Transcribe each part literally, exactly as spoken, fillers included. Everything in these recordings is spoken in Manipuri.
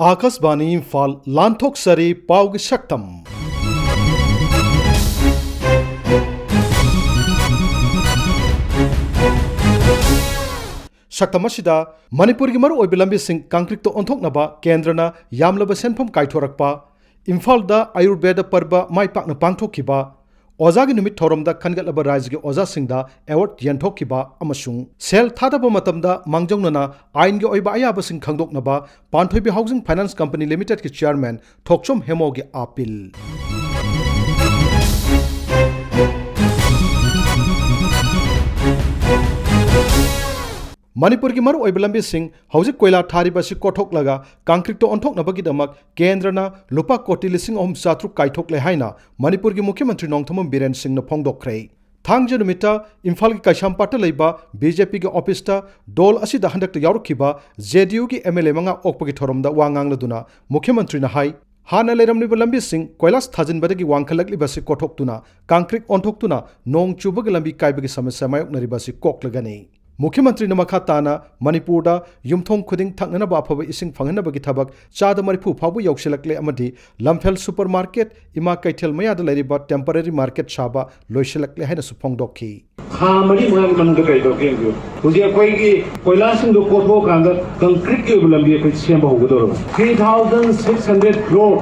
ꯑꯥꯀꯥꯁꯕꯥꯅꯤ ꯏꯝꯐꯥꯜ, ꯂꯥꯟꯊꯣꯛꯆꯔꯤ ꯄꯥꯎꯒꯤ ꯁꯛꯇꯝ꯫ ꯁꯛꯇꯝ ꯑꯁꯤꯗ ꯃꯅꯤꯄꯨꯔꯒꯤ ꯃꯔꯨꯑꯣꯏꯕ ꯂꯝꯕꯤꯁꯤꯡ ꯀꯪꯀ꯭ꯔꯤꯠꯇ ꯑꯣꯟꯊꯣꯛꯅꯕ ꯀꯦꯟꯗ꯭ꯔꯅ ꯌꯥꯝꯂꯕ ꯁꯦꯟꯐꯝ ꯀꯥꯏꯊꯣꯔꯛꯄ, ꯏꯝꯐꯥꯜꯗ ꯑꯌꯨꯔꯕꯦꯗ ꯄꯔꯕ ꯃꯥꯏ ꯄꯥꯛꯅ ꯄꯥꯡꯊꯣꯛꯈꯤꯕ, ꯑꯣꯖꯥꯒꯤ ꯅꯨꯃꯤꯠ ꯊꯧꯔꯝꯗ ꯈꯟꯒꯠꯂꯕ ꯔꯥꯏꯖꯒꯤ ꯑꯣꯖꯥꯁꯤꯡꯗ ꯑꯦꯋꯥꯔꯗ ꯌꯦꯟꯊꯣꯛꯈꯤꯕ ꯑꯃꯁꯨꯡ ꯁꯦꯜ ꯊꯥꯗꯕ ꯃꯇꯝꯗ ꯃꯥꯡꯖꯧꯅꯅ ꯑꯥꯏꯟꯒꯤ ꯑꯣꯏꯕ ꯑꯌꯥꯕꯁꯤꯡ ꯈꯪꯗꯣꯛꯅꯕ ꯄꯥꯟꯊꯣꯏꯕꯤ ꯍꯥꯎꯁꯤꯡ ꯐꯥꯏꯅꯥꯟꯁ ꯀꯝꯄꯅꯤ ꯂꯤꯃꯤꯇꯦꯗꯀꯤ ꯆꯤꯌꯔꯃꯦꯟ ꯊꯣꯛꯆꯣꯝ ꯍꯦꯃꯣꯒꯤ ꯑꯥꯄꯤꯜ꯫ ꯃꯅꯤꯄꯨꯔꯒꯤ ꯃꯔꯨꯑꯣꯏꯕ ꯂꯝꯕꯤꯁꯤꯡ ꯍꯧꯖꯤꯛ ꯀꯣꯏꯂꯥ ꯊꯥꯔꯤꯕ ꯑꯁꯤ ꯀꯣꯊꯣꯛꯂꯒ ꯀꯪꯀ꯭ꯔꯤꯠꯇ ꯑꯣꯟꯊꯣꯛꯅꯕꯒꯤꯗꯃꯛ ꯀꯦꯟꯗ꯭ꯔꯅ ꯂꯨꯄꯥ ꯀꯣꯇꯤ ꯂꯤꯁꯤꯡ ꯑꯍꯨꯝ ꯆꯥꯇ꯭ꯔꯨꯛ ꯀꯥꯏꯊꯣꯛꯂꯦ ꯍꯥꯏꯅ ꯃꯅꯤꯄꯨꯔꯒꯤ ꯃꯨꯈ꯭ꯌ ꯃꯟꯇ꯭ꯔꯤ ꯅꯣꯡꯊꯣꯝꯕꯝ ꯕꯤꯔꯦꯟ ꯁꯤꯡꯅ ꯐꯣꯡꯗꯣꯛꯈ꯭ꯔꯦ꯫ ꯊꯥꯡꯖ ꯅꯨꯃꯤꯠꯇ ꯏꯝꯐꯥꯜꯒꯤ ꯀꯩꯁꯥꯝꯄꯥꯠꯇ ꯂꯩꯕ ꯕꯤ ꯖꯦ ꯄꯤꯒꯤ ꯑꯣꯐꯤꯁꯇ ꯗꯣꯜ ꯑꯁꯤꯗ ꯍꯟꯗꯛꯇ ꯌꯥꯎꯔꯛꯈꯤꯕ ꯖꯦ ꯗꯤ ꯌꯨꯒꯤ ꯑꯦꯝ ꯑꯦꯜ ꯑꯦ ꯃꯉꯥ ꯑꯣꯛꯄꯒꯤ ꯊꯧꯔꯝꯗ ꯋꯥ ꯉꯥꯡꯂꯗꯨꯅ ꯃꯨꯈ꯭ꯌ ꯃꯟꯇ꯭ꯔꯤꯅ ꯍꯥꯏ, ꯍꯥꯟꯅ ꯂꯩꯔꯝꯂꯤꯕ ꯂꯝꯕꯤꯁꯤꯡ ꯀꯣꯏꯂꯥꯁ ꯊꯥꯖꯤꯟꯕꯗꯒꯤ ꯋꯥꯡꯈꯠꯂꯛꯂꯤꯕ ꯑꯁꯤ ꯀꯣꯊꯣꯛꯇꯨꯅ ꯀꯪꯀ꯭ꯔꯤꯠ ꯑꯣꯟꯊꯣꯛꯇꯨꯅ ꯅꯣꯡ ꯆꯨꯕꯒ ꯂꯝꯕꯤ ꯀꯥꯏꯕꯒꯤ ꯁꯃꯁ꯭ꯌꯥ ꯃꯥꯌꯣꯛꯅꯔꯤꯕ ꯑꯁꯤ ꯀꯣꯛꯂꯒꯅꯤ꯫ ꯃꯨꯈ꯭ꯌ ꯃꯟꯇ꯭ꯔꯤꯅ ꯃꯈꯥ ꯇꯥꯅ ꯃꯅꯤꯄꯨꯔꯗ ꯌꯨꯝꯊꯣꯡ ꯈꯨꯗꯤꯡ ꯊꯛꯅꯅꯕ ꯑꯐꯕ ꯏꯁꯤꯡ ꯐꯪꯍꯟꯅꯕꯒꯤ ꯊꯕꯛ ꯆꯥꯗ ꯃꯔꯤꯐꯨ ꯐꯥꯎꯕ ꯌꯧꯁꯤꯜꯂꯛꯂꯦ ꯑꯃꯗꯤ ꯂꯝꯐꯦꯜ ꯁꯨꯄꯔ ꯃꯥꯔꯀꯦꯠ, ꯏꯃꯥ ꯀꯩꯊꯦꯜ ꯃꯌꯥꯗ ꯂꯩꯔꯤꯕ ꯇꯦꯝꯄꯔꯦꯔꯤ ꯃꯥꯔꯀꯦꯠ ꯁꯥꯕ ꯂꯣꯏꯁꯤꯜꯂꯛꯂꯦ ꯍꯥꯏꯅꯁꯨ ꯐꯣꯡꯗꯣꯛꯈꯤ꯫ ꯊꯥ ꯃꯔꯤ ꯃꯉꯥꯒꯤ ꯃꯅꯨꯡꯗ ꯀꯔꯤ ꯇꯧꯔꯛꯀꯦ ꯌꯦꯡꯕꯤꯌꯨ꯫ ꯍꯧꯖꯤꯛ ꯑꯩꯈꯣꯏꯒꯤ ꯀꯣꯏꯂꯥꯁꯁꯤꯡꯗꯣ ꯀꯣꯊꯣꯛꯑꯀꯥꯟꯗ ꯀꯪꯀ꯭ꯔꯤꯠꯀꯤ ꯑꯣꯏꯕ ꯂꯝꯕꯤ ꯑꯩꯈꯣꯏ ꯁꯦꯝꯕ ꯍꯧꯒꯗꯧꯔꯕꯅꯤ꯫ Three thousand six hundred crore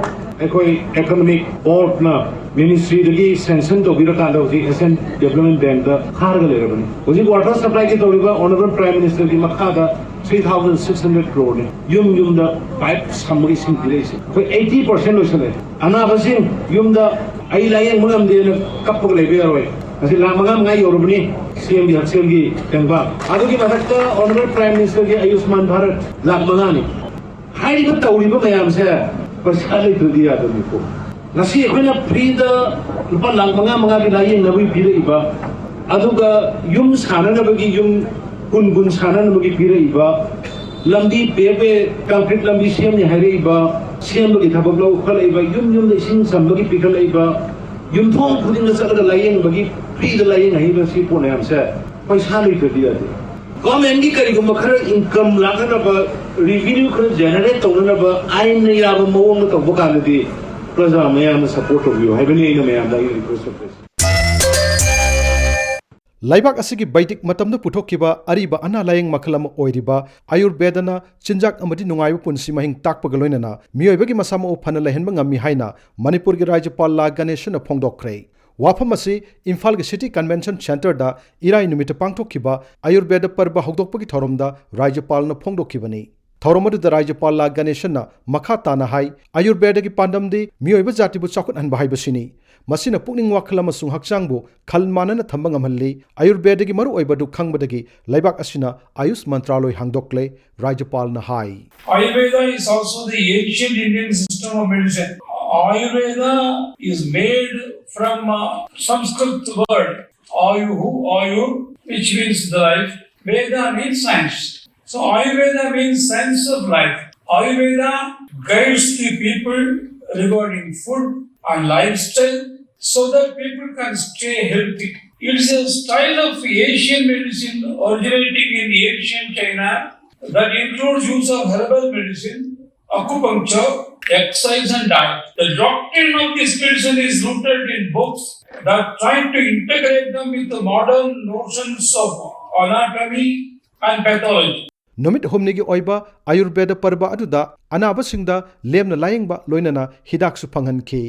ꯑꯩꯈꯣꯏ ꯏꯀꯣꯅꯣꯃꯤꯛ ꯕꯣꯔꯗꯅ ꯃꯤꯅꯤꯁꯇ꯭ꯔꯤꯗꯒꯤ ꯁꯦꯡꯁꯟ ꯇꯧꯕꯤꯔꯀꯥꯟꯗ ꯍꯧꯖꯤꯛ ꯑꯦꯁꯤꯌꯥꯟ ꯗꯦꯕꯂꯞꯃꯦꯟ ꯕꯦꯡꯛꯇ ꯊꯥꯔꯒ ꯂꯩꯔꯕꯅꯤ꯫ ꯍꯧꯖꯤꯛ ꯋꯥꯇꯔ ꯁꯄ꯭ꯂꯥꯏꯒꯤ ꯇꯧꯔꯤꯕ ꯑꯣꯅꯔꯦꯕꯜ ꯄ꯭ꯔꯥꯏꯝ ꯃꯤꯅꯤꯁꯇꯔꯒꯤ ꯃꯈꯥꯗ three thousand six hundred crore ꯅꯤ꯫ ꯌꯨꯝ ꯌꯨꯝꯗ ꯄꯥꯏꯞ ꯁꯝꯃꯒ ꯏꯁꯤꯡ ꯄꯤꯔꯛꯏꯁꯦ꯫ ꯑꯩꯈꯣꯏ eighty percent ꯂꯣꯏꯁꯤꯜꯂꯦ꯫ ꯑꯅꯥꯕꯁꯤꯡ ꯌꯨꯝꯗ ꯑꯩ ꯂꯥꯌꯦꯡꯕ ꯉꯝꯗꯦꯅ ꯀꯞꯄꯒ ꯂꯩꯕ ꯌꯥꯔꯣꯏ꯫ ꯉꯁꯤ ꯂꯥꯈ ꯃꯉꯥ ꯃꯉꯥ ꯌꯧꯔꯕꯅꯤ ꯁꯤ ꯑꯦꯝꯒꯤ ꯍꯛꯁꯦꯜꯒꯤ ꯇꯦꯡꯕꯥꯡ꯫ ꯑꯗꯨꯒꯤ ꯃꯊꯛꯇ ꯑꯣꯅꯔꯦꯕꯜ ꯄ꯭ꯔꯥꯏꯝ ꯃꯤꯅꯤꯁꯇꯔꯒꯤ ꯑꯌꯨꯁꯃꯥꯟ ꯚꯥꯔꯠ ꯂꯥꯈ ꯃꯉꯥꯅꯤ꯫ ꯍꯥꯏꯔꯤꯕ ꯇꯧꯔꯤꯕ ꯃꯌꯥꯝꯁꯦ ꯄꯩꯁꯥ ꯂꯩꯇ꯭ꯔꯗꯤ ꯌꯥꯗꯕꯅꯤꯀꯣ꯫ ꯉꯁꯤ ꯑꯩꯈꯣꯏꯅ ꯐ꯭ꯔꯤꯗ ꯂꯨꯄꯥ ꯂꯥꯈ ꯃꯉꯥ ꯃꯉꯥꯒꯤ ꯂꯥꯌꯦꯡꯅꯕꯒꯤ ꯄꯤꯔꯛꯏꯕ, ꯑꯗꯨꯒ ꯌꯨꯝ ꯁꯥꯅꯅꯕꯒꯤ ꯌꯨꯝ ꯀꯨꯟ ꯀꯨꯟ ꯁꯥꯅꯅꯕꯒꯤ ꯄꯤꯔꯛꯏꯕ, ꯂꯝꯕꯤ ꯄꯦ ꯄꯦ ꯀꯪꯀ꯭ꯔꯤꯠ ꯂꯝꯕꯤ ꯁꯦꯝꯅꯤ ꯍꯥꯏꯔꯛꯏꯕ, ꯁꯦꯝꯕꯒꯤ ꯊꯕꯛ ꯂꯧꯈꯠꯂꯛꯏꯕ, ꯌꯨꯝ ꯌꯨꯝꯗ ꯏꯁꯤꯡ ꯆꯟꯕꯒꯤ ꯄꯤꯈꯠꯂꯛꯏꯕ, ꯌꯨꯝꯊꯣꯡ ꯈꯨꯗꯤꯡꯗ ꯆꯠꯂꯒ ꯂꯥꯌꯦꯡꯕꯒꯤ ꯐ꯭ꯔꯤꯗ ꯂꯥꯌꯦꯡ ꯍꯥꯏꯔꯤꯕ ꯁꯤ ꯄꯣꯠ ꯃꯌꯥꯝꯁꯦ ꯄꯩꯁꯥ ꯂꯩꯇ꯭ꯔꯗꯤ ꯌꯥꯗꯦ꯫ ꯒꯣꯔꯃꯦꯟꯒꯤ ꯀꯔꯤꯒꯨꯝꯕ ꯈꯔ ꯏꯟꯀꯝ ꯂꯥꯛꯀꯗꯕ ꯔꯤꯚꯤꯅ꯭ꯌꯨ ꯈꯔ ꯖꯦꯅꯦꯔꯦꯠ ꯇꯧꯅꯅꯕ ꯑꯥꯏꯟꯅ ꯌꯥꯕ ꯃꯑꯣꯡꯗ ꯇꯧꯕ ꯀꯥꯟꯗꯗꯤ ꯄ꯭ꯔꯖꯥ ꯃꯌꯥꯝꯅ ꯁꯄꯣꯔꯠ ꯇꯧꯕꯤꯌꯨ ꯍꯥꯏꯕꯅꯤ ꯑꯩꯅ ꯃꯌꯥꯝꯗ ꯑꯩꯅ ꯔꯤꯀ꯭ꯋꯦꯁ ꯇꯧꯖꯔꯤꯁꯦ꯫ ꯂꯩꯕꯥꯛ ꯑꯁꯤꯒꯤ ꯕꯩꯗꯤꯛ ꯃꯇꯝꯗ ꯄꯨꯊꯣꯛꯈꯤꯕ ꯑꯔꯤꯕ ꯑꯅꯥ ꯂꯥꯌꯦꯡ ꯃꯈꯜ ꯑꯃ ꯑꯣꯏꯔꯤꯕ ꯑꯥꯌꯨꯔꯕꯦꯗꯅ ꯆꯤꯟꯖꯥꯛ ꯑꯃꯗꯤ ꯅꯨꯡꯉꯥꯏꯕ ꯄꯨꯟꯁꯤ ꯃꯍꯤꯡ ꯇꯥꯛꯄꯒ ꯂꯣꯏꯅꯅ ꯃꯤꯑꯣꯏꯕꯒꯤ ꯃꯁꯥ ꯃꯎ ꯐꯅ ꯂꯩꯍꯟꯕ ꯉꯝꯃꯤ ꯍꯥꯏꯅ ꯃꯅꯤꯄꯨꯔꯒꯤ ꯔꯥꯖ꯭ꯌꯄꯥꯜ ꯂꯥ ꯒꯅꯦꯁꯟꯅ ꯐꯣꯡꯗꯣꯛꯈ꯭ꯔꯦ꯫ ꯋꯥꯐꯝ ꯑꯁꯤ ꯏꯝꯐꯥꯜꯒꯤ ꯁꯤꯇꯤ ꯀꯟꯚꯦꯟꯁꯟ ꯁꯦꯟꯇꯔꯗ ꯏꯔꯥꯏ ꯅꯨꯃꯤꯠꯇ ꯄꯥꯡꯊꯣꯛꯈꯤꯕ ꯑꯥꯌꯨꯔꯕꯦꯗ ꯄꯔꯕ ꯍꯧꯗꯣꯛꯄꯒꯤ ꯊꯧꯔꯝꯗ ꯔꯥꯖ꯭ꯌꯄꯥꯜꯅ ꯐꯣꯡꯗꯣꯛꯈꯤꯕꯅꯤ꯫ ꯊꯧꯔꯝ ꯑꯗꯨꯗ ꯔꯥꯖ꯭ꯌꯄꯥꯜ ꯂꯥ ꯒꯅꯦꯁꯟꯅ ꯃꯈꯥ ꯇꯥꯅ ꯍꯥꯏ, ꯑꯥꯌꯨꯔꯕꯦꯗꯒꯤ ꯄꯥꯟꯗꯝꯗꯤ ꯃꯤꯑꯣꯏꯕ ꯖꯥꯇꯤꯕꯨ ꯆꯥꯎꯈꯠꯍꯟꯕ ꯍꯥꯏꯕꯁꯤꯅꯤ꯫ ꯃꯁꯤꯅ ꯄꯨꯛꯅꯤꯡ ꯋꯥꯈꯜ ꯑꯃꯁꯨꯡ ꯍꯛꯆꯥꯡꯕꯨ ꯈꯜ ꯃꯥꯟꯅꯅ ꯊꯝꯕ ꯉꯝꯍꯜꯂꯤ꯫ ꯑꯥꯌꯨꯔꯕꯦꯗꯒꯤ ꯃꯔꯨꯑꯣꯏꯕ ꯑꯗꯨ ꯈꯪꯕꯗꯒꯤ ꯂꯩꯕꯥꯛ ꯑꯁꯤꯅ ꯑꯥꯌꯨꯁ ꯃꯟꯇ꯭ꯔꯥꯂꯣꯏ ꯍꯥꯡꯗꯣꯛꯂꯦ꯫ ꯔꯥꯖ꯭ꯌꯄꯥꯜꯅ ꯍꯥꯏ꯫ Ayurveda is also the ancient Indian system of medicine. Ayurveda is made from a Sanskrit word, ayuhu, ayur, which means the life. Veda means science. So Ayurveda means science of life. Ayurveda guides the people regarding food and lifestyle so that people can stay healthy. It is a style of Asian medicine originating in ancient China that includes use of herbal medicine, acupuncture, exercise and diet. The doctrine of this medicine is rooted in books that try to integrate them with the modern notions of anatomy and pathology. ꯅꯨꯃꯤꯠ ꯍꯨꯝꯅꯤꯒꯤ ꯑꯣꯏꯕ ꯑꯥꯌꯨꯔꯕꯦꯗ ꯄꯔꯕ ꯑꯗꯨꯗ ꯑꯅꯥꯕꯁꯤꯡꯗ ꯂꯦꯝꯅ ꯂꯥꯌꯦꯡꯕ ꯂꯣꯏꯅꯅ ꯍꯤꯗꯥꯛꯁꯨ ꯐꯪꯍꯟꯈꯤ꯫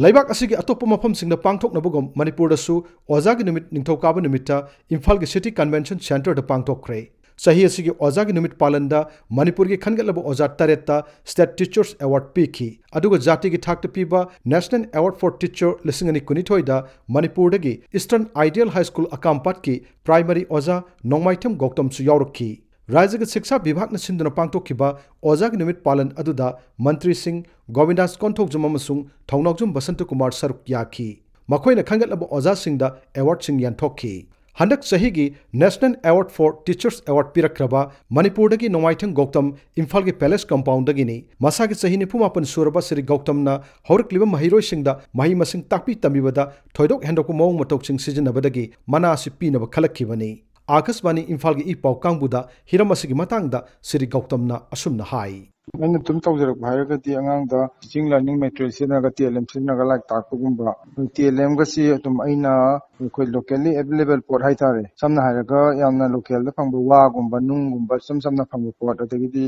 ꯂꯩꯕꯥꯛ ꯑꯁꯤꯒꯤ ꯑꯇꯣꯞꯄ ꯃꯐꯝꯁꯤꯡꯗ ꯄꯥꯡꯊꯣꯛꯅꯕꯒꯨꯝ ꯃꯅꯤꯄꯨꯔꯗꯁꯨ ꯑꯣꯖꯥꯒꯤ ꯅꯨꯃꯤꯠ ꯅꯤꯡꯊꯧꯀꯥꯕ ꯅꯨꯃꯤꯠꯇ ꯏꯝꯐꯥꯜꯒꯤ ꯁꯤꯇꯤ ꯀꯟꯚꯦꯟꯁꯟ ꯁꯦꯟꯇꯔꯗ ꯄꯥꯡꯊꯣꯛꯈ꯭ꯔꯦ꯫ ꯆꯍꯤ ꯑꯁꯤꯒꯤ ꯑꯣꯖꯥꯒꯤ ꯅꯨꯃꯤꯠ ꯄꯥꯂꯟꯗ ꯃꯅꯤꯄꯨꯔꯒꯤ ꯈꯟꯒꯠꯂꯕ ꯑꯣꯖꯥ ꯇꯔꯦꯠꯇ ꯁ꯭ꯇꯦꯠ ꯇꯤꯆꯔꯁ ꯑꯦꯋꯥꯔꯗ ꯄꯤꯈꯤ꯫ ꯑꯗꯨꯒ ꯖꯥꯇꯤꯒꯤ ꯊꯥꯛꯇ ꯄꯤꯕ National Award for Teacher ꯂꯤꯁꯤꯡ ꯑꯅꯤ ꯀꯨꯟꯅꯤꯊꯣꯏꯗ ꯃꯅꯤꯄꯨꯔꯗꯒꯤ Eastern Ideal High School ꯑꯀꯥꯝꯄꯥꯠꯀꯤ ꯄ꯭ꯔꯥꯏꯃꯔꯤ ꯑꯣꯖꯥ ꯅꯣꯡꯃꯥꯏꯊꯦꯝ ꯒꯧꯇꯝꯁꯨ ꯌꯥꯎꯔꯛꯈꯤ꯫ ꯔꯥꯖ꯭ꯌꯒꯤ ꯁꯤꯛꯁꯥ ꯕꯤꯚꯥꯒꯅ ꯁꯤꯟꯗꯨꯅ ꯄꯥꯡꯊꯣꯛꯈꯤꯕ ꯑꯣꯖꯥꯒꯤ ꯅꯨꯃꯤꯠ ꯄꯥꯂꯟ ꯑꯗꯨꯗ ꯃꯟꯇ꯭ꯔꯤꯁꯤꯡ ꯒꯣꯕꯤꯟꯗꯥꯁ ꯀꯣꯟꯊꯧꯖꯝ ꯑꯃꯁꯨꯡ ꯊꯧꯅꯥꯎꯖꯝ ꯕꯁꯟꯇꯀꯨꯃꯥꯔ ꯁꯔꯨꯛ ꯌꯥꯈꯤ꯫ ꯃꯈꯣꯏꯅ ꯈꯟꯒꯠꯂꯕ ꯑꯣꯖꯥꯁꯤꯡꯗ ꯑꯦꯋꯥꯔꯗꯁꯤꯡ ꯌꯦꯟꯊꯣꯛꯈꯤ꯫ ꯍꯟꯗꯛ ꯆꯍꯤꯒꯤ National Award for Teachers Award ꯄꯤꯔꯛꯈ꯭ꯔꯕ ꯃꯅꯤꯄꯨꯔꯗꯒꯤ ꯅꯣꯡꯃꯥꯏꯊꯦꯝ ꯒꯧꯇꯝ ꯏꯝꯐꯥꯜꯒꯤ ꯄꯦꯂꯦꯁ ꯀꯝꯄꯥꯎꯟꯗꯒꯤꯅꯤ꯫ ꯃꯁꯥꯒꯤ ꯆꯍꯤ ꯅꯤꯐꯨ ꯃꯥꯄꯟ ꯁꯨꯔꯕ ꯁ꯭ꯔꯤ ꯒꯧꯇꯝꯅ ꯍꯧꯔꯛꯂꯤꯕ ꯃꯍꯩꯔꯣꯏꯁꯤꯡꯗ ꯃꯍꯩ ꯃꯁꯤꯡ ꯇꯥꯛꯄꯤ ꯇꯝꯕꯤꯕꯗ ꯊꯣꯏꯗꯣꯛ ꯍꯦꯟꯗꯣꯛꯄ ꯃꯑꯣꯡ ꯃꯇꯧꯁꯤꯡ ꯁꯤꯖꯤꯟꯅꯕꯗꯒꯤ ꯃꯅꯥ ꯑꯁꯤ ꯄꯤꯅꯕ ꯈꯜꯂꯛꯈꯤꯕꯅꯤ꯫ ꯑꯥꯀꯥꯁꯕꯥꯅꯤ ꯏꯝꯐꯥꯜꯒꯤ ꯏ ꯄꯥꯎ ꯀꯥꯡꯕꯨꯗ ꯍꯤꯔꯝ ꯑꯁꯤꯒꯤ ꯃꯇꯥꯡꯗ ꯁ꯭ꯔꯤ ꯒꯧꯇꯝꯅ ꯑꯁꯨꯝꯅ ꯍꯥꯏ꯫ ꯑꯩꯅ ꯑꯗꯨꯝ ꯇꯧꯖꯔꯛꯄ ꯍꯥꯏꯔꯒꯗꯤ ꯑꯉꯥꯡꯗ teaching learning material ꯁꯤꯖꯤꯟꯅꯔꯒ, ꯇꯤ ꯑꯦꯜ ꯑꯦꯝ ꯁꯤꯖꯤꯟꯅꯔꯒ ꯂꯥꯏꯔꯤꯛ ꯇꯥꯛꯄꯒꯨꯝꯕ꯫ ꯇꯤ ꯑꯦꯜ ꯑꯦꯝꯒꯁꯤ ꯑꯗꯨꯝ ꯑꯩꯅ ꯑꯩꯈꯣꯏ locally available ꯄꯣꯠ ꯍꯥꯏꯇꯥꯔꯦ, ꯁꯝꯅ ꯍꯥꯏꯔꯒ ꯌꯥꯝꯅ local ꯗ ꯐꯪꯕ ꯋꯥꯒꯨꯝꯕ, ꯅꯨꯡꯒꯨꯝꯕ, ꯏꯆꯝ ꯆꯝꯅ ꯐꯪꯕ ꯄꯣꯠ, ꯑꯗꯒꯤꯗꯤ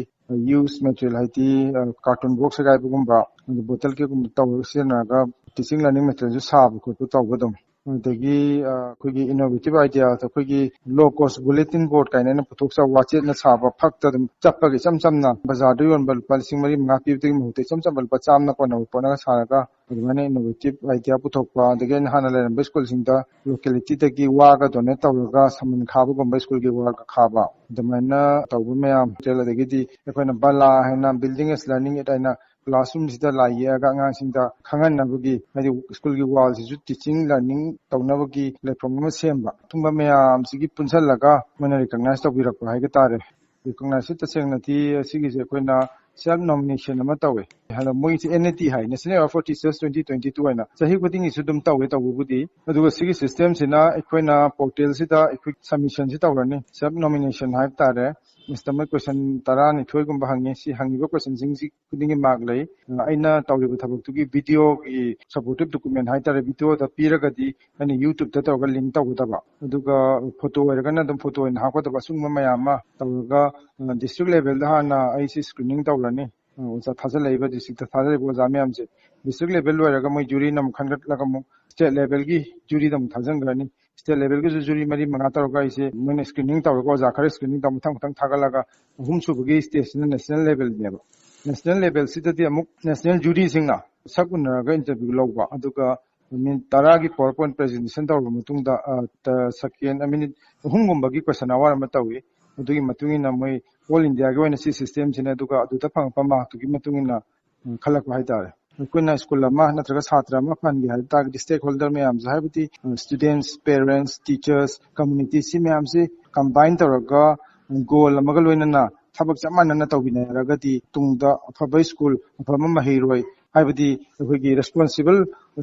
use material ꯍꯥꯏꯗꯤ, ꯑ, carton box ꯁꯦꯒꯥꯏꯕꯒꯨꯝꯕ, ꯑꯗꯩ bottle ꯀꯦꯛꯀꯨꯝꯕ ꯇꯧꯔꯒ ꯁꯤꯖꯤꯟꯅꯔꯒ teaching learning material ꯁꯨ ꯁꯥꯕ ꯈꯣꯠꯄ ꯇꯧꯕ ꯑꯗꯨꯝ꯫ ꯑꯗꯒꯤ, ꯑ, ꯑꯩꯈꯣꯏꯒꯤ innovative idea ꯗ ꯑꯩꯈꯣꯏꯒꯤ low cost bulletin board ꯀꯥꯏꯅ ꯑꯩꯅ ꯄꯨꯊꯣꯛꯆꯕ, ꯋꯥꯆꯦꯠꯅ ꯁꯥꯕ, ꯐꯛꯇ ꯑꯗꯨꯝ ꯆꯞꯄꯒ ꯏꯆꯝ ꯆꯝꯅ ꯕꯖꯥꯔꯗ ꯌꯣꯟꯕ ꯂꯨꯄꯥ ꯂꯤꯁꯤꯡ ꯃꯔꯤ ꯃꯉꯥ ꯄꯤꯕꯗꯨꯒꯤ ꯃꯍꯨꯠꯇ ꯏꯆꯝ ꯆꯝꯕ ꯂꯨꯄꯥ ꯆꯥꯝꯃꯅ ꯀꯣꯟꯅꯕ ꯄꯣꯠꯅꯒ ꯁꯥꯔꯒ ꯑꯗꯨꯃꯥꯏꯅ innovative idea ꯄꯨꯊꯣꯛꯄ, ꯑꯗꯒꯤ ꯑꯩꯅ ꯍꯥꯟꯅ ꯂꯩꯔꯝꯕ school ꯁꯤꯡꯗ locality ꯗꯒꯤ ꯋꯥꯒ donate ꯇꯧꯔꯒ ꯁꯃꯟ ꯈꯥꯕꯒꯨꯝꯕ, school ꯒꯤ ꯋꯥꯒ ꯈꯥꯕ, ꯑꯗꯨꯃꯥꯏꯅ ꯇꯧꯕ ꯃꯌꯥꯝ, ꯑꯗꯒꯤꯗꯤ ꯑꯩꯈꯣꯏꯅ ꯕꯂꯥ ꯍꯥꯏꯅ, building as learning aid ꯍꯥꯏꯅ classroom ꯁꯤꯗ ꯂꯥꯏ ꯌꯦꯛꯑꯒ ꯑꯉꯥꯡꯁꯤꯡꯗ ꯈꯪꯍꯟꯅꯕꯒꯤ, ꯍꯥꯏꯗꯤ school ꯒꯤ wall ꯁꯤꯁꯨ teaching learning ꯇꯧꯅꯕꯒꯤ platform ꯑꯃ ꯁꯦꯝꯕ, ꯑꯗꯨꯒꯨꯝꯕ ꯃꯌꯥꯝꯁꯤꯒꯤ ꯄꯨꯟꯁꯤꯜꯂꯒ ꯃꯣꯏꯅ recognize ꯇꯧꯕꯤꯔꯛꯄ ꯍꯥꯏꯕ ꯇꯥꯔꯦ꯫ Recognize ꯁꯤ ꯇꯁꯦꯡꯅꯗꯤ ꯑꯁꯤꯒꯤꯁꯦ ꯑꯩꯈꯣꯏꯅ self nomination ꯑꯃ ꯇꯧꯋꯦ꯫ ꯍꯟꯗꯛ ꯃꯣꯏꯒꯤꯁꯦ N A T high, National Award for Teachers twenty twenty two ꯍꯥꯏꯅ ꯆꯍꯤ ꯈꯨꯗꯤꯡꯒꯤꯁꯨ ꯑꯗꯨꯝ ꯇꯧꯋꯦ ꯇꯧꯕꯕꯨꯗꯤ꯫ ꯑꯗꯨꯒ ꯁꯤꯒꯤ system ꯁꯤꯅ ꯑꯩꯈꯣꯏꯅ portal ꯁꯤꯗ ꯑꯩꯈꯣꯏ submission ꯁꯤ ꯇꯧꯔꯅꯤ, self nomination ꯍꯥꯏꯕ ꯇꯥꯔꯦ꯫ ꯃꯁꯤꯗ ꯃꯣꯏ question ꯇꯔꯥꯅꯤꯊꯣꯏꯒꯨꯝꯕ ꯍꯪꯉꯤ꯫ ꯁꯤ ꯍꯪꯉꯤꯕ question ꯁꯤꯡꯁꯤ ꯈꯨꯗꯤꯡꯒꯤ mark ꯂꯩ꯫ ꯑꯩꯅ ꯇꯧꯔꯤꯕ ꯊꯕꯛꯇꯨꯒꯤ video ꯒꯤ supportive document ꯍꯥꯏꯇꯥꯔꯦ, video ꯗ ꯄꯤꯔꯒꯗꯤ ꯑꯩꯅ YouTube ꯇ ꯇꯧꯔꯒ link ꯇꯧꯒꯗꯕ, ꯑꯗꯨꯒ photo ꯑꯣꯏꯔꯒꯅ ꯑꯗꯨꯝ photo ꯑꯣꯏꯅ ꯍꯥꯞꯀꯗꯕ꯫ ꯑꯁꯤꯒꯨꯝꯕ ꯃꯌꯥꯝ ꯑꯃ ꯇꯧꯔꯒ, ꯑ, district level ꯗ ꯍꯥꯟꯅ ꯑꯩꯁꯤ screening ꯇꯧꯔꯅꯤ꯫ ꯑ, ꯑꯣꯖꯥ ꯊꯥꯖꯤꯜꯂꯛꯏꯕ, district ꯇ ꯊꯥꯖꯤꯜꯂꯛꯏꯕ ꯑꯣꯖꯥ ꯃꯌꯥꯝꯁꯦ district level ꯂꯣꯏꯔꯒ ꯃꯣꯏ jury ꯅ ꯑꯃꯨꯛ ꯈꯟꯒꯠꯂꯒ ꯑꯃꯨꯛ state level ꯒꯤ jury ꯗ ꯑꯃꯨꯛ ꯊꯥꯖꯤꯟꯈ꯭ꯔꯅꯤ꯫ State level ꯒꯤꯁꯨ jury ꯃꯔꯤ ꯃꯉꯥ ꯇꯧꯔꯒ ꯑꯩꯁꯦ ꯃꯣꯏꯅ screening ꯇꯧꯔꯒ ꯑꯣꯖꯥ ꯈꯔ screening ꯇꯧꯔ ꯃꯊꯪ ꯃꯊꯪ ꯊꯥꯒꯠꯂꯒ ꯑꯍꯨꯝ ꯁꯨꯕꯒꯤ stage ꯁꯤꯅ national level ꯅꯦꯕ꯫ National level ꯁꯤꯗꯗꯤ ꯑꯃꯨꯛ national jury ꯁꯤꯡꯅ ꯁꯛ ꯎꯅꯔꯒ interview ꯂꯧꯕ, ꯑꯗꯨꯒ minute ꯇꯔꯥꯒꯤ PowerPoint presentation ꯇꯧꯔꯕ ꯃꯇꯨꯡꯗ, ꯑ, ꯇ-, second, minute ꯑꯍꯨꯝꯒꯨꯝꯕꯒꯤ question hour ꯑꯃ ꯇꯧꯏ꯫ ꯑꯗꯨꯒꯤ ꯃꯇꯨꯡ ꯏꯟꯅ ꯃꯣꯏ all India ꯒꯤ ꯑꯣꯏꯅ ꯁꯤ system ꯁꯤꯅ, ꯑꯗꯨꯒ ꯑꯗꯨꯗ ꯐꯪꯉꯛꯄ mark ꯇꯨꯒꯤ ꯃꯇꯨꯡ ꯏꯟꯅ, ꯎꯝ, ꯈꯜꯂꯛꯄ ꯍꯥꯏꯇꯥꯔꯦ꯫ ꯑꯩꯈꯣꯏꯅ school ꯑꯃ ꯅꯠꯇ꯭ꯔꯒ ꯁꯥꯇ꯭ꯔ ꯑꯃ ꯐꯍꯟꯒꯦ ꯍꯥꯏꯕ ꯇꯥꯔꯒꯗꯤ stakeholder ꯃꯌꯥꯝꯁꯦ, ꯍꯥꯏꯕꯗꯤ, ꯑ, students, parents, teachers, community, ꯁꯤ ꯃꯌꯥꯝꯁꯤ combine ꯇꯧꯔꯒ goal ꯑꯃꯒ ꯂꯣꯏꯅꯅ ꯊꯕꯛ ꯆꯞ ꯃꯥꯟꯅꯅ ꯇꯧꯃꯤꯟꯅꯔꯒꯗꯤ ꯇꯨꯡꯗ ꯑꯐꯕ school, ꯑꯐꯕ ꯃꯍꯩꯔꯣꯏ, ꯍꯥꯏꯕꯗꯤ ꯑꯩꯈꯣꯏꯒꯤ responsible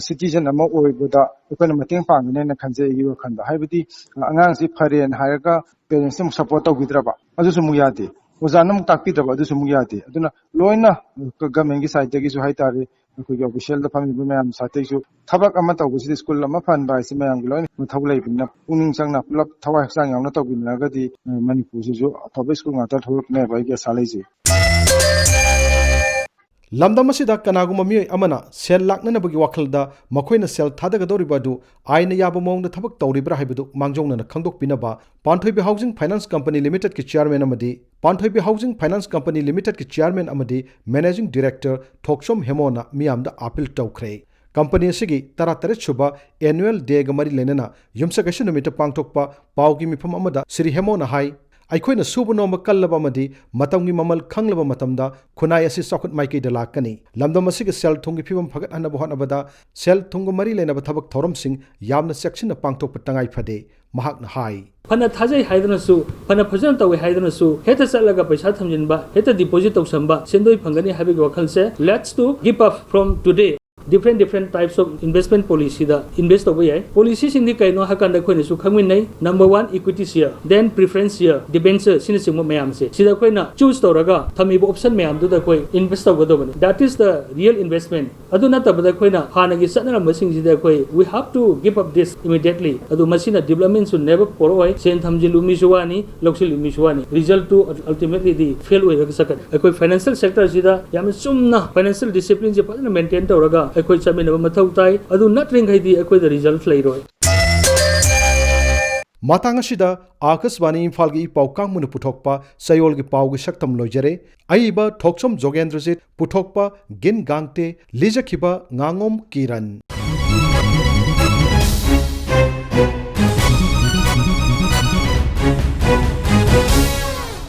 citizen ꯑꯃ ꯑꯣꯏꯕꯗ ꯑꯩꯈꯣꯏꯅ ꯃꯇꯦꯡ ꯄꯥꯡꯒꯅꯦꯅ ꯈꯟꯖꯩ ꯑꯩꯒꯤ ꯋꯥꯈꯜꯗ꯫ ꯍꯥꯏꯕꯗꯤ ꯑꯉꯥꯡꯁꯤ ꯐꯔꯦꯅ ꯍꯥꯏꯔꯒ parents ꯅ ꯑꯃꯨꯛ support ꯇꯧꯕꯤꯗ꯭ꯔꯕ, ꯑꯗꯨꯁꯨ ꯑꯃꯨꯛ ꯌꯥꯗꯦ꯫ ꯑꯣꯖꯥꯅ ꯑꯃꯨꯛ ꯇꯥꯛꯄꯤꯗ꯭ꯔꯕ, ꯑꯗꯨꯁꯨ ꯑꯃꯨꯛ ꯌꯥꯗꯦ꯫ ꯑꯗꯨꯅ ꯂꯣꯏꯅ government ꯀꯤ side ꯇꯒꯤꯁꯨ ꯍꯥꯏꯇꯥꯔꯦ, ꯑꯩꯈꯣꯏꯒꯤ official ꯗ ꯐꯝꯃꯤꯕ ꯃꯌꯥꯝ side ꯇꯒꯤꯁꯨ ꯊꯕꯛ ꯑꯃ ꯇꯧꯕꯁꯤꯗ school ꯑꯃ ꯐꯍꯟꯕ ꯍꯥꯏꯁꯤ ꯃꯌꯥꯝꯒꯤ ꯂꯣꯏꯅ ꯃꯊꯧ ꯂꯩꯕꯅꯤꯅ ꯄꯨꯛꯅꯤꯡ ꯆꯪꯅ ꯄꯨꯂꯞ ꯊꯋꯥꯏ ꯍꯛꯆꯥꯡ ꯌꯥꯎꯅ ꯇꯧꯕꯤꯅꯔꯒꯗꯤ, ꯑ, ꯃꯅꯤꯄꯨꯔꯁꯤꯁꯨ ꯑꯐꯕ school ꯉꯥꯛꯇ ꯊꯣꯛꯂꯛꯀꯅꯦꯕ ꯑꯩꯒꯤ ꯑꯁꯥ ꯂꯩꯖꯩ꯫ ꯂꯝꯗꯝ ꯑꯁꯤꯗ ꯀꯅꯥꯒꯨꯝꯕ ꯃꯤꯑꯣꯏ ꯑꯃꯅ ꯁꯦꯜ ꯂꯥꯛꯅꯅꯕꯒꯤ ꯋꯥꯈꯜꯗ ꯃꯈꯣꯏꯅ ꯁꯦꯜ ꯊꯥꯗꯒꯗꯧꯔꯤꯕ ꯑꯗꯨ ꯑꯥꯏꯟꯅ ꯌꯥꯕ ꯃꯑꯣꯡꯗ ꯊꯕꯛ ꯇꯧꯔꯤꯕ꯭ꯔꯥ ꯍꯥꯏꯕꯗꯨ ꯃꯥꯡꯖꯧꯅꯅ ꯈꯪꯗꯣꯛꯄꯤꯅꯕ ꯄꯥꯟꯊꯣꯏꯕꯤ Housing Finance Company Limited ꯀꯤ chairman ꯑꯃꯗꯤ ꯄꯥꯟꯊꯣꯏꯕꯤ Housing Finance Company Limited ꯀꯤ chairman ꯑꯃꯗꯤ managing director ꯊꯣꯛꯆꯣꯝ ꯍꯦꯃꯣꯅ ꯃꯤꯌꯥꯝꯗ appeal ꯇꯧꯈ꯭ꯔꯦ꯫ Company ꯑꯁꯤꯒꯤ ꯇꯔꯥꯇꯔꯦꯠ ꯁꯨꯕ annual day ꯒ ꯃꯔꯤ ꯂꯩꯅꯅ ꯌꯨꯝꯁꯀꯩꯁ ꯅꯨꯃꯤꯠꯇ ꯄꯥꯡꯊꯣꯛꯄ ꯄꯥꯎꯒꯤ ꯃꯤꯐꯝ ꯑꯃꯗ ꯁ꯭ꯔꯤ ꯍꯦꯃꯣꯅ ꯍꯥꯏ, ꯑꯩꯈꯣꯏꯅ ꯁꯨꯕ ꯅꯣꯝꯕ ꯀꯜꯂꯕ ꯑꯃꯗꯤ ꯃꯇꯝꯒꯤ ꯃꯃꯜ ꯈꯪꯂꯕ ꯃꯇꯝꯗ ꯈꯨꯟꯅꯥꯏ ꯑꯁꯤ ꯆꯥꯎꯈꯠ ꯃꯥꯏꯀꯩꯗ ꯂꯥꯛꯀꯅꯤ꯫ ꯂꯝꯗꯝ ꯑꯁꯤꯒꯤ ꯁꯦꯜ ꯊꯨꯝꯒꯤ ꯐꯤꯕꯝ ꯐꯒꯠꯍꯟꯅꯕ ꯍꯣꯠꯅꯕꯗ ꯁꯦꯜ ꯊꯨꯝꯒ ꯃꯔꯤ ꯂꯩꯅꯕ ꯊꯕꯛ ꯊꯧꯔꯝꯁꯤꯡ ꯌꯥꯝꯅ ꯆꯦꯛꯁꯤꯟꯅ ꯄꯥꯡꯊꯣꯛꯄ ꯇꯉꯥꯏ ꯐꯗꯦ꯫ ꯃꯍꯥꯛꯅ ꯍꯥꯏ, ꯐꯅ ꯊꯥꯖꯩ ꯍꯥꯏꯗꯨꯅꯁꯨ, ꯐꯅ ꯐꯖꯅ ꯇꯧꯏ ꯍꯥꯏꯗꯨꯅꯁꯨ ꯍꯦꯛꯇ ꯆꯠꯂꯒ ꯄꯩꯁꯥ ꯊꯝꯖꯤꯟꯕ, ꯍꯦꯛꯇ deposit ꯇꯧꯁꯟꯕ, ꯁꯦꯟꯗꯣꯏ ꯐꯪꯒꯅꯤ ꯍꯥꯏꯕꯒꯤ ꯋꯥꯈꯜꯁꯦ, let's to give up from today꯫ Different different types of investment policy the invest ꯇꯧꯕ ꯌꯥꯏ꯫ Policy ꯁꯤꯡꯗꯤ ꯀꯩꯅꯣ ꯍꯥꯏ ꯀꯥꯟꯗ ꯑꯩꯈꯣꯏꯅꯁꯨ ꯈꯪꯃꯤꯟꯅꯩ꯫ Number one, equity share, then preference share, debenture, ꯁꯤꯅꯆꯤꯡꯕ ꯃꯌꯥꯝꯁꯦ, ꯁꯤꯗ ꯑꯩꯈꯣꯏꯅ choose ꯇꯧꯔꯒ ꯊꯝꯃꯤꯕ option ꯃꯌꯥꯝꯗꯨꯗ ꯑꯩꯈꯣꯏ invest ꯇꯧꯒꯗꯕꯅꯤ꯫ That is the real investment꯫ ꯑꯗꯨ ꯅꯠꯇꯕꯗ ꯑꯩꯈꯣꯏꯅ ꯍꯥꯟꯅꯒꯤ ꯆꯠꯅꯔꯝꯕꯁꯤꯡꯁꯤꯗ ꯑꯩꯈꯣꯏ, we have to give up this immediately꯫ ꯑꯗꯨ ꯃꯁꯤꯅ development ꯁꯨ never ꯄꯨꯔꯛꯑꯣꯏ꯫ ꯁꯦꯟ ꯊꯝꯖꯤꯜꯂꯨ ꯃꯤꯁꯨ ꯋꯥꯅꯤ, ꯂꯧꯁꯤꯜꯂꯨ ꯃꯤꯁꯨ ꯋꯥꯅꯤ꯫ Result ꯇꯨ ultimately ꯗꯤ fail ꯑꯣꯏꯔꯒ ꯆꯠꯀꯅꯤ꯫ ꯑꯩꯈꯣꯏ financial sector ꯁꯤꯗ ꯌꯥꯝꯅ ꯆꯨꯝꯅ financial discipline ꯁꯦ ꯐꯖꯅ maintain ꯇꯧꯔꯒ ꯑꯩꯈꯣꯏ ꯆꯠꯃꯤꯟꯅꯕ ꯃꯊꯧ ꯇꯥꯏ꯫ ꯑꯗꯨ ꯅꯠꯇ꯭ꯔꯤꯡꯈꯩꯗꯤ ꯑꯩꯈꯣꯏꯗ result ꯂꯩꯔꯣꯏ꯫ ꯃꯇꯥꯡ ꯑꯁꯤꯗ ꯑꯥꯀꯥꯁꯕꯥꯅꯤ ꯏꯝꯐꯥꯜꯒꯤ ꯏ ꯄꯥꯎ ꯀꯥꯡꯕꯨꯅ ꯄꯨꯊꯣꯛꯄ ꯆꯌꯣꯜꯒꯤ ꯄꯥꯎꯒꯤ ꯁꯛꯇꯝ ꯂꯣꯏꯖꯔꯦ꯫ ꯑꯏꯕ ꯊꯣꯛꯆꯣꯝ ꯖꯣꯒꯦꯟꯗ꯭ꯔꯖꯤꯠ, ꯄꯨꯊꯣꯛꯄ ꯒꯤꯟ ꯒꯥꯡꯇꯦ, ꯂꯤꯖꯈꯤꯕ ꯉꯥꯉꯣꯝ ꯀꯤꯔꯟ꯫